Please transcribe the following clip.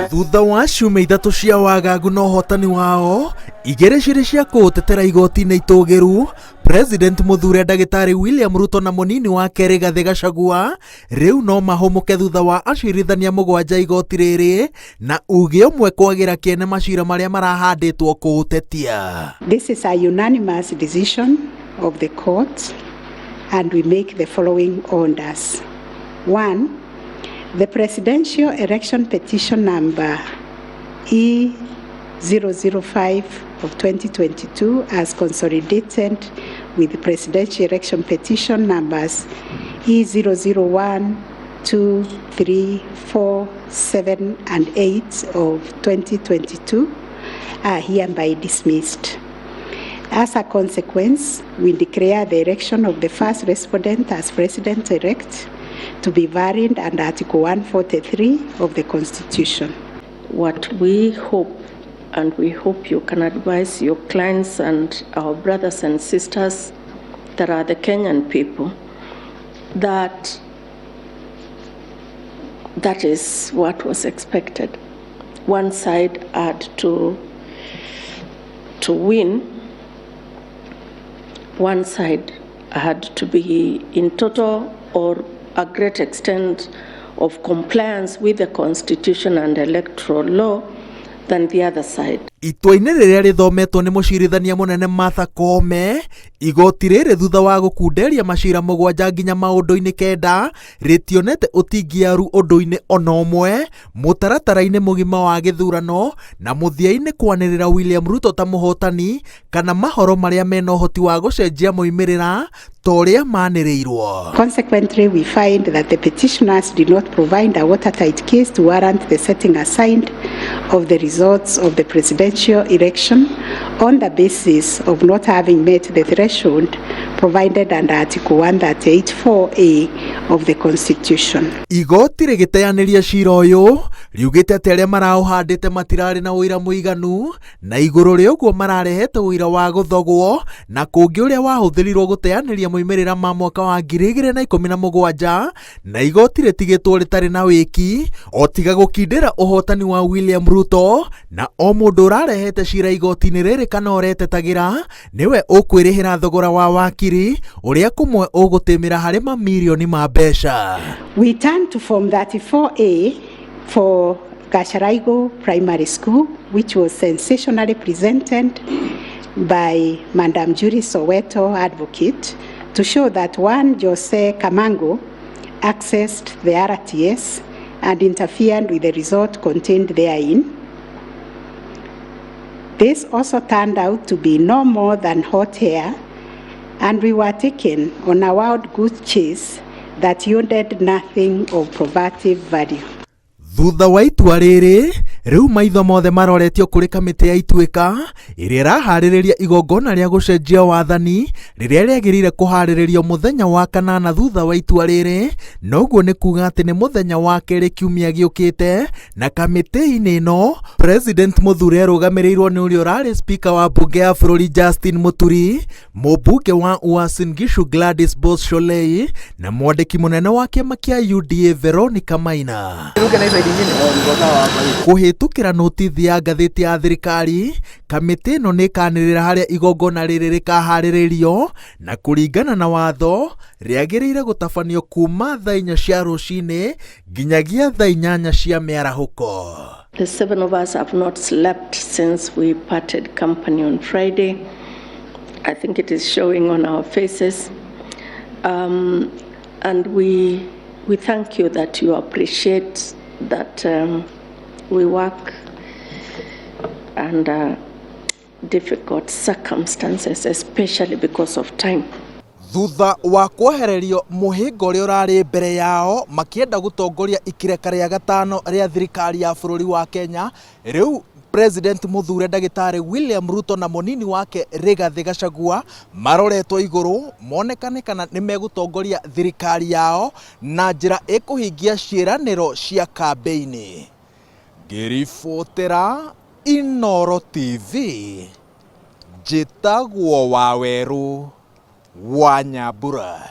Thutha wa ciumia 3 cia wagagu na ũhotani wao, 2 cirĩ cia kũũtetera igoti-inĩ itũgĩru, President mũthure ndagĩtarĩ William Ruto na mũnini wake Rigathĩ Gachagua rĩu no mahũmũke thutha wa acirithania 7 igoti rĩrĩ na uge ũmwe kwagĩra kĩene macira marĩa marahandĩtwo kũũtetia. This is a unanimous decision of the court and we make the following orders. 1. The presidential election petition number E005 of 2022 as consolidated with the presidential election petition numbers E001, 2, 3, 4, 7, and 8 of 2022 are hereby dismissed. As a consequence, we declare the election of the first respondent as president-elect to be valid under Article 143 of the Constitution. What we hope, and we hope you can advise your clients and our brothers and sisters that are the Kenyan people, that that is what was expected. One side had to win, one side had to be in total or a great extent of compliance with the Constitution and electoral law than the other side. Itua-inĩ rĩrĩa rĩthometwo nĩ mũcirithania mũnene Martha Koome, igoti rĩrĩ thutha wa gũkunderia macira 7 nginya maũndũ-inĩ 9 rĩtionete ũtingiaru ũndũ-inĩ ona ũmwe mũtaratara-inĩ mũgima wa gĩthurano na mũthia-inĩ kwanĩrĩra William Ruto ta mũhotani kana mahoro marĩa mena ũhoti wa gũcenjia moimĩrĩra ta ũrĩa manĩrĩirwo. Consequently, we find that the petitioners did not provide a watertight case to warrant the setting aside of the results of the presidential election on the basis of not having met the threshold provided under Article 138.4A of the Constitution. Igoti rĩgĩteanĩria cira ũyũ riugĩte atĩ arĩa maraũhandĩte matirarĩ na ũira mũiganu na igũrũ rĩa ũguo mararehete ũira wa gũthogwo na kũngĩ ũrĩa wahũthĩrirwo gũteanĩria moimĩrĩra ma mwaka wa 2017 na igoti rĩtigĩtwo rĩtarĩ na wĩki o tiga gũkindĩra ũhotani wa William Ruto na o mũndũ ũrarehete cira igoti-inĩ rĩrĩ kana ũretetagĩra nĩwe ũkwĩrĩhĩra thogora wa wakiri ũrĩa kũmwe ũgũtĩmĩra harĩ mamirioni ma mbeca. We turn to Form 34A for Gacharaigo Primary School, which was sensationally presented by Madam Julie Soweto advocate to show that one Jose Kamango accessed the RTS and interfered with the result contained therein. This also turned out to be no more than hot air, and we were taken on a wild goose chase that yielded nothing of probative value. Thutha wa itua rĩrĩ, rĩu maitho mothe maroretio kũrĩ kamĩtĩ ya Ituĩka ĩrĩa ĩraharĩrĩria igongona rĩa gũcenjia wathani rĩrĩa rĩagĩrĩire kũharĩrĩrio mũthenya wa kanana thutha wa itua rĩrĩ, noguo nĩ kuga atĩ nĩ mũthenya wa kerĩ kiumia gĩũkĩte, na kamĩtĩ-inĩ ĩno President mũthure arũgamĩrĩirwo nĩ ũrĩa ũrarĩ speaker wa mbunge ya bũrũri Justin Muturi, mũmbunge wa Uasin Gishu Gladys Boss Shollei na mwandĩki mũnene wa kĩama kĩa UDA Veronica Maina. Kũhĩtũkĩra notithi ya ngathĩti ya thirikari, kamĩtĩ ĩno nĩ ĩkanĩrĩra harĩa igongona rĩrĩ rĩkaharĩrĩrio na kũringana na watho rĩagĩrĩire gũtabanio kuma thaa 4 cia rũcinĩ nginyagia thaa 8 cia mĩarahũko. The 7 of us have not slept since we parted company on Friday. I think it is showing on our faces. And we thank you that you appreciate that we work under difficult circumstances, especially because of time. Thutha wa kwehererio mũhĩnga ũrĩa ũrarĩ mbere yao makĩenda gũtongoria ikireka rĩa gatano rĩa thirikari ya bũrũri wa Kenya, rĩu President mũthure ndagĩtarĩ William Ruto na mũnini wake Rigathĩ Gachagua maroretwo igũrũ monekane kana nĩ megũtongoria thirikari yao na njĩra ĩkũhingia ciĩranĩro cia kambĩini. Ngĩribotera Inooro TV, njĩtagwo Wawerũ wa Nyambura.